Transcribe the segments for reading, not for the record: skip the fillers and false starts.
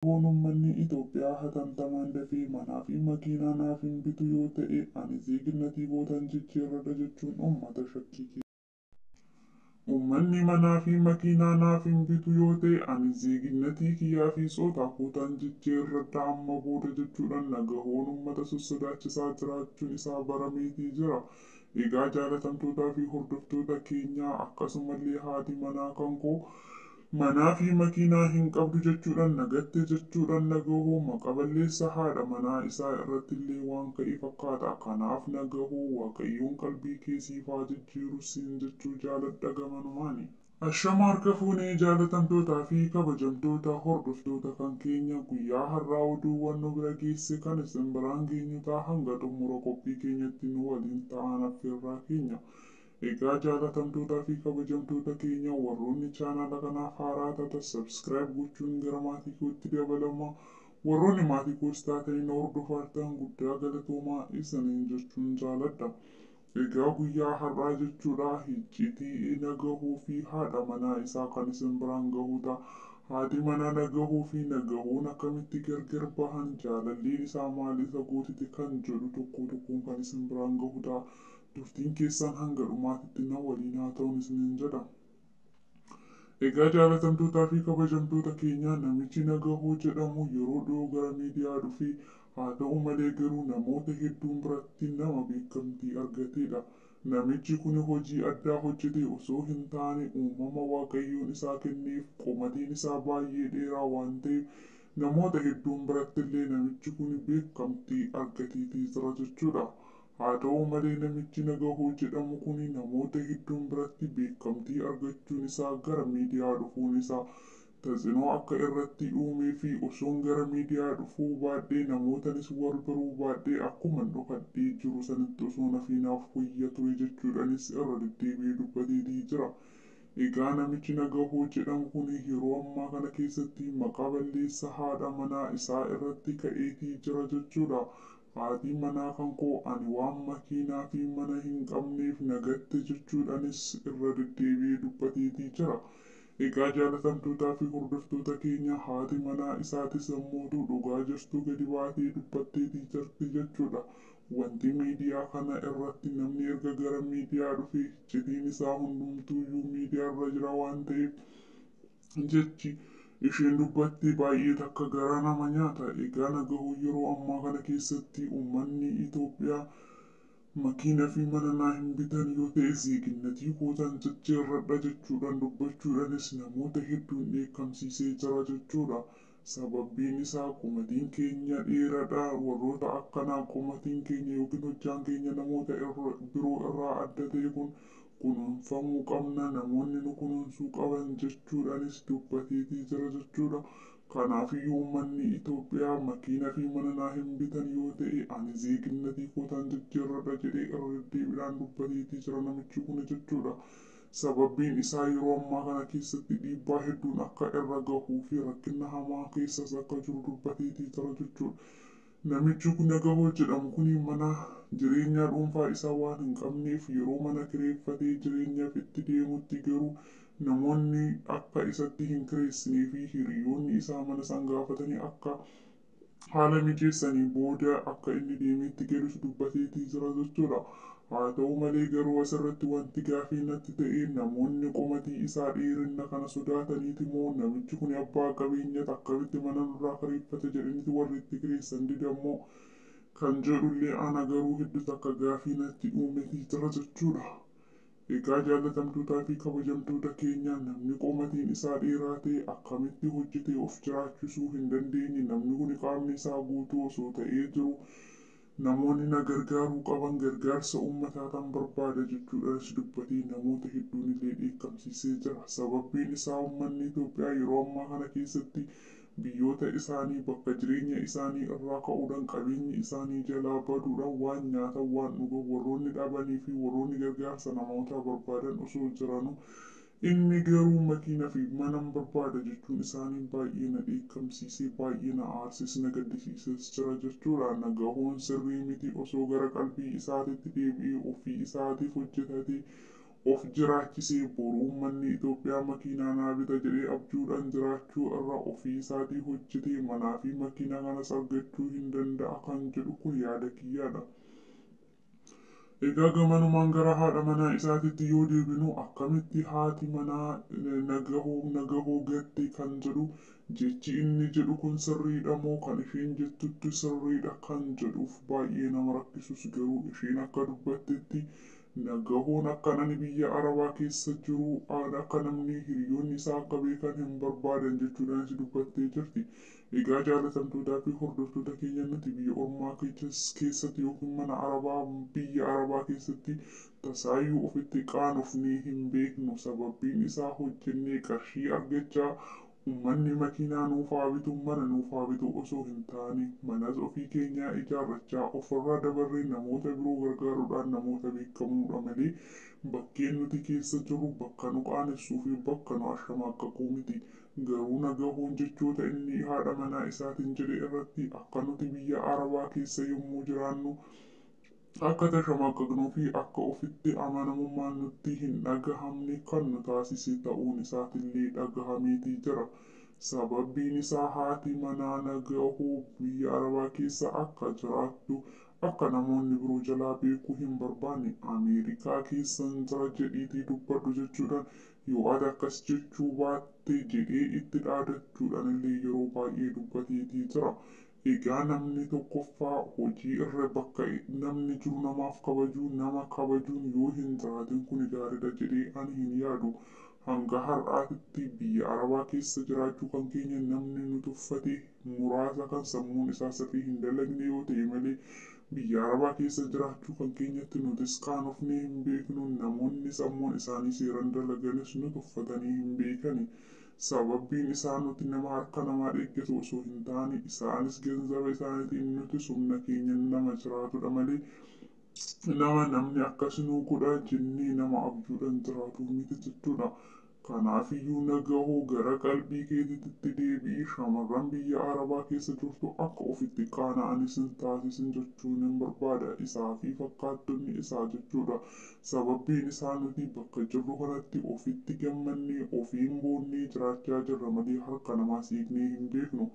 Nagahoon uummanni Itoophiyaa hatantamaan dafee manaa fi makiinaa naaf hin bitu yoo ta'e ani zeeginnatii bootaan jijjiirradha jechuun uummata shakkii keessa. Uummanni manaa fi makiinaa naaf hin bitu yoo ta'e ani zeeginnatii kiyyaa fi sootaa kootaan jijjiirradha amma booda jechuudhaan Nagahoon uummata sossodaachisaa jiraachuun isaa barameetii jira. Egaa jaalatamtootaa fi hordoftoota keenyaa, akkasumallee haati manaa kan koo manaa fi makiinaa hin qabdu jechuudhaan nagatte jechuudhaan Nagahoo maqa balleessa haadha manaa isaa irratti illee waan ka'e fakkaata. Kanaaf Nagahoo, Waaqayyoon qalbii kee siif haa jijjiiru siin jechuu jaaladha gamanumaani. Ashama harka fuunee, jaalatamtootaa fi kabajamtoota hordoftoota kan keenya, guyyaa har'aa oduuwwan nu bira geesse kan isin biraan geenyu ta'a. Hanga xumura qophii keenyatti nu waliin ta'an affeerraa keenya. Egaa jaalatamtootaa fi kabajamtoota keenya, warroonni chaanaala kanaaf haaraa taatan subscribe gochuun gara maatii kootti dabalama. Warroonni maatii koos taatanii na hordofaa guddaa galatoomaa isiniin jechuun jaaladha. Egaa guyyaa har'aa jechuudha icciitii Nagahoo fi haadha manaa isaa kan isin biraan gahu ta'a. Haati manaa Nagahoo fi Nagahoon akkamitti gargar bahan, jaalalleen isaa maal isa gootite kan jedhu tokko tokkoon kan isin biraan gahu ta'a. Turtiin keessan hanga dhumaatitti na waliin haa ta'uun isiniin jedha. Egaa jaalatamtootaa fi kabajamtoota keenya, namichi Nagahoo jedhamu yeroo dhiyoo gara miidiyaa dhufee, haa ta'u malee garuu namoota hedduun biratti nama beekamtii argatedha. Namichi kun hojii addaa hojjete osoo hin taane uumama Waaqayyoon isaa kenneef qomatiin isaa baay'ee dheeraa waan ta'eef namoota hedduun biratti illee namichi kun beekamtii argateetii jira jechuudha. Haa ta'u malee namichi Nagahoo jedhamu kun namoota hedduun biratti beekamtii argachuun isaa, gara miidiyaa dhufuun isaa tasinoo akka irratti uumee fi osoon gara miidiyaa dhufuu baadhee, namootanis wal baruu baadhee, akkuma dhokadhee jiru sanitti osoo nafiinaaf wayya ture jechuudhaanis irra deddeebi'ee dubbateetii jira. Egaa namichi Nagahoo jedhamu kun yeroo ammaa kana keessatti maqaa balleessa haadha manaa isaa irratti ka'eetii jira jechuudha. Haati manaa kan koo ani waan makiinaa fi mana hin qabneef nagatte jechuudhaanis irra deddeebi'ee dubbateetii jira. Egaa jaalatamtootaa fi hordoftoota keenya, haati manaa isaatis immoo dhugaa jirtu gadi baatee dubbatteetii jirti jechuudha. Wanti miidiyaa kana irratti namni erga gara miidiyaa dhufee iccitiin isaa hundumtuuyyuu miidiyaa irra jira waan ta'eef jechi isheen dubbatte baay'ee takka garaa nama nyaata. Egaa Nagahoo yeroo ammaa kana keessatti uummanni Itoophiyaa makiina fi mana naa hin bitan yoo ta'e zeeginnatii kootaan jijjiirradha jechuudhaan dubbachuudhaanis namoota hedduun dheekkamsiisee jira jechuudha. Sababbiin isaa qomatiin keenya dheeraadha. Warroota akkanaa qomatiin keenya yookiin hojjaan keenya namoota biroo irraa adda ta'e kun kunuunfamuu qabna, namoonni nu kunuunsuu qaban jechuudhaanis dubbateetii jira jechuudha. Kanaafiyyuu uummanni Itoophiyaa makiina fi mana naa hin bitan yoo ta'e ani zeeginnatii kootaan jijjiirradha jedhee irra deddeebiidhaan dubbateetii jira namichi kun jechuudha. Sababbiin isaa yeroo ammaa kana keessatti dhiibbaa hedduun akka irra gahuu fi rakkina hamaa keessas akka jiru dubbateetii jira jechuudha. Namichi kun Nagahoo jedhamu kun mana jireenyaa dhuunfaa isaa waan hin qabneef yeroo mana kireeffatee jireenyaaf itti deemutti garuu namoonni akka isatti hin kireessinee fi hiriyoonni isaa mana san gaafatanii akka haala mijeessanii booda akka inni deemeetti galus dubbateetii jira jechuudha. Haa ta'u malee garuu asirratti wanti gaafii natti ta'e, namoonni qomatii isaa dheerina kana sodaataniiti moo namichi kun abbaa qabeenyaa akkamitti mana nurraa kireeffate jedhaniiti warri itti kireessan didammoo kan jedhullee ana garuu hedduu takka gaafii natti uumetii jira jechuudha. Egaa jaalatamtootaa fi kabajamtoota keenya, namni qomatiin isaa dheeraa ta'e akkamitti hojjetee of jiraachisuu hin dandeenye? Namni kun qaamni isaa guutuu osoo ta'ee jiru namoonni na gargaaruu qaban, gargaarsa uummataa tan barbaada jechuudhaanis dubbatee namoota hedduun illee dheekkamsiisee jira. Sababbiin isaa uummanni Itoophiyaa yeroo ammaa kana keessatti biyyoota isaanii bakka jireenya isaanii irraa ka'uudhaan, qabeenyi isaanii jalaa baduudhaan, waan nyaatan waan dhugan warroonni dhabanii fi warroonni gargaarsa namootaa barbaadan osoo jiranuu inni garuu makiina fi mana barbaada jechuun isaanii baay'ee na dheekkamsiisee, baay'ee na aarsis, na gaddisiises jira jechuudha. Nagahoon sirrii miti. Osoo gara qalbii isaatiitti deebi'ee ofii isaatiif hojjetatee of jiraachisee boru uummanni Itoophiyaa makiinaa naa bita jedhee abjuudhaan jiraachuu irra ofii isaatii hojjetee manaa fi makiinaa kanas argachuu hin danda'a kan jedhu kun yaada kiyyaadha. Egaa gamanumaan gara haadha manaa isaatiitti yoo deebinu, akkamitti haati manaa Nagahoo gatte kan jedhu, jechi inni jedhu kun sirriidha moo kan isheen jettutti sirriidha kan jedhuuf baay'ee nama rakkisus, garuu isheen akka dubbattetti Nagahoon akka ani biyya Arabaa keessa jiru akka namni hiriyoonni isaa akka beekan hin barbaadan jechuudhaanis dubbattee jirti. Egaa jaalatamtootaa fi hordoftoota keenya, nuti biyya ormaa keessatti yookiin mana Arabaa biyya Arabaa keessatti tasaayyuu ofitti qaanofnee hin beeknu. Sababbiin isaa hojjennee qarshii argachaa uummanni makiinaa nuuf haa bitu, mana nuuf haa bitu osoo hin taane, manas ofii keenyaa ijaarrachaa ofirraa dabarree namoota biroo gargaaruudhaan namoota beekamuudha malee bakkeen nuti keessa jirru bakka nu qaanessuu fi bakka nu ashamaaqaquu miti. Garuu Nagahoon jechoota inni haadha manaa isaatiin jedhe irratti akka nuti biyya Arabaa keessa yommuu jiraannu akka tashamaaqaqnuu fi akka ofitti amanamummaan nutti hin dhagahamne kan nu taasise ta'uun isaatillee dhagahameetii jira. Sababbiin isaa haati manaa Nagahoo biyya Arabaa keessa akka jiraattu akka namoonni biroo jalaa beekuu hin barbaanne, Ameerikaa keessan jira jedhiitii dubbadhu jechuudhaan, yoo ati akkas jechuu baatte jedhee itti dhaadachuudhaan illee yeroo baay'ee dubbateetii jira. Egaa namni tokkoffaa hojii irra bakka namni jiru namaaf kabajuu, nama kabajuun yoo hin jiraatin kun gaariidha jedhee ani hin yaadu. Hanga har'aatitti biyya Arabaa keessa jiraachuu kan keenya namni nu tuffate muraasa kan sammuun isaa sirrii hin dalagne yoo ta'e malee, biyya Arabaa keessa jiraachuu kan keenyatti nutis qaanofnee hin beeknu, namoonni sammuun isaanii seeraan dalaganis nu tuffatanii hin beekani. Sababbiin isaa nuti nama harka namaa eeggatu osoo hin taane, isaanis ganzaba isaaniitiin nutis humna keenya nama jiraatudha malee nama namni akkas nuu godha jennee nama abjuudhaan jiraatu miti jechuudha. Kanaafiyyuu Nagahoo, gara qalbii keetiitti deebi'ii shamarran biyya Arabaa keessa jirtu akka ofitti qaana'anis hin taasisin jechuun hin barbaada, isaa fi fakkaattonni isaa jechuudha. Sababbiin isaa nuti bakka jirru kanatti ofitti gammannee ofiin boonnee jiraachaa jirra malee harka namaa siiqnee hin beeknu.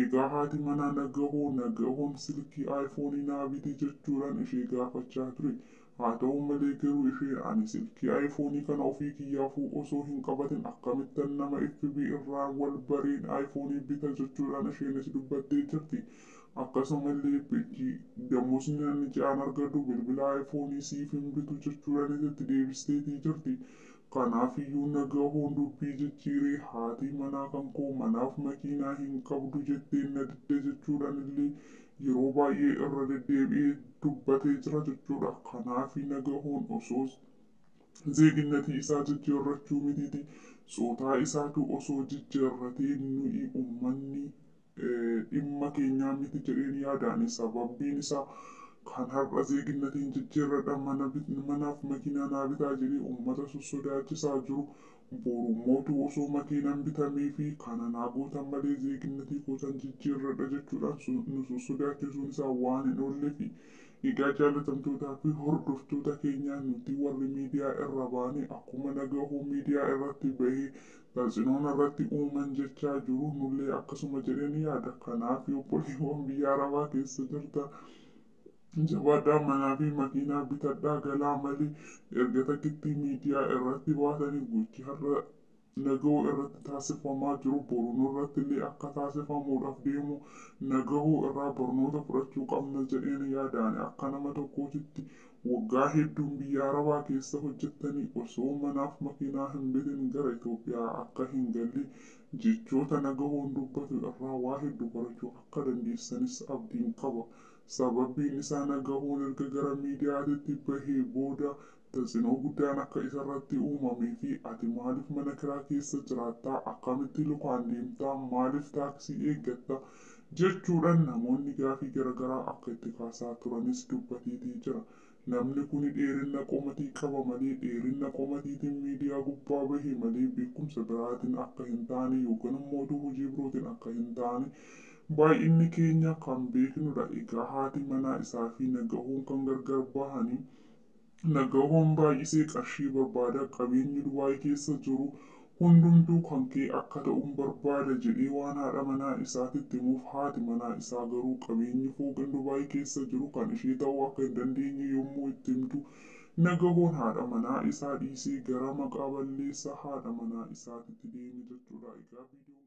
Egaa haati manaa Nagahoo, Nagahoon silkii aayifoonii naa biti jechuudhaan ishee gaafachaa ture. Haa ta'u malee garuu isheen ani silkii aayifoonii kana ofii kiyyaafuu osoo hin qabatin akkamittan nama FB irraa wal bareen aayifoonii bita jechuudhaan isheenis dubbattee jirti. Akkasumallee damoosni ani ji'aan argadhu bilbila aayifoonii siif hin bitu jechuudhaanis itti deebisteetii jirti. Kanaafiyyuu Nagahoon dubbii jijjiiree haati manaa kan koo manaaf makiinaa hin qabdu jettee na didde jechuudhaan illee yeroo baay'ee irra deddeebi'ee dubbatee jira jechuudha. Kanaafi Nagahoon osoo zeeginnatii isaa jijjiirrachuu mitiiti sootaa isaatu osoo jijjiirratee nuyi uummanni dhimma keenyaa miti jedheen yaadaani. Sababbiin isaa kan har'a zeeginnatiin jijjiirradha, manaaf makiinaa naa bitaa jedhee uummata sossodaachisaa jiru, boru mootu osoo makiinaan bitamee fi kana naa gootan malee zeeginnatii kootan jijjiirradha jechuudhaan nu sossodaachisuun isaa waan hin oolleefi. Egaa jaalatamtootaa fi hordoftoota keenyaa, nuti warri miidiyaa irra baane akkuma Nagahoo miidiyaa irratti bahee taasinoon irratti uuman jechaa jiru, nullee akkasuma jedheen yaada. Kanaaf obboleewwan biyya Arabaa keessa jirtan, jabaadhaa, manaa fi makiinaa bitadhaa galaa malee erga takkitti miidiyaa irratti baatanii gochi har'a Nagahoo irratti taasifamaa jiru boru nurratti illee akka taasifamuudhaaf deemu Nagahoo irraa barnoota fudhachuu qabna jedheen yaadaani. Akka nama tokkootitti waggaa hedduun biyya Arabaa keessa hojjettanii osoo manaaf makiinaa hin bitin gara Itoophiyaa akka hin galle jechoota Nagahoon dubbatu irraa waa hedduu barachuu akka dandeessanis abdiin qaba. Sababbiin isaa Nagahoon erga gara miidiyaatitti bahee booda tasinoo guddaan akka isarratti uumamee fi ati maaliif mana kiraa keessa jiraattaa, akkamitti lukaan deemtaa, maaliif taaksii eeggatta jechuudhaan namoonni gaafii garaagaraa akka itti kaasaa turanis dubbateetii jira. Namni kun dheerina qomatii qaba malee dheerina qomatiitiin miidiyaa gubbaa bahe malee beekumsa biraatiin akka hin taane yookaan immoo hojii birootiin akka hin taane baay'inni keenya kan beeknudha. Egaa haati manaa isaa fi Nagahoon kan gargar bahanii Nagahoon baay'isee qarshii barbaada, qabeenyi Dubaay keessa jiru hundumtuu kan kee akka ta'uun barbaada jedhee waan haadha manaa isaatitti himuuf, haati manaa isaa garuu qabeenyi fooqin Dubaay keessa jiru kan ishee ta'uu akka hin dandeenye yommuu itti himtu, Nagahoon haadha manaa isaa dhiisee gara maqaa balleessaa haadha manaa isaatitti deeme jechuudha. Egaa viidiyoon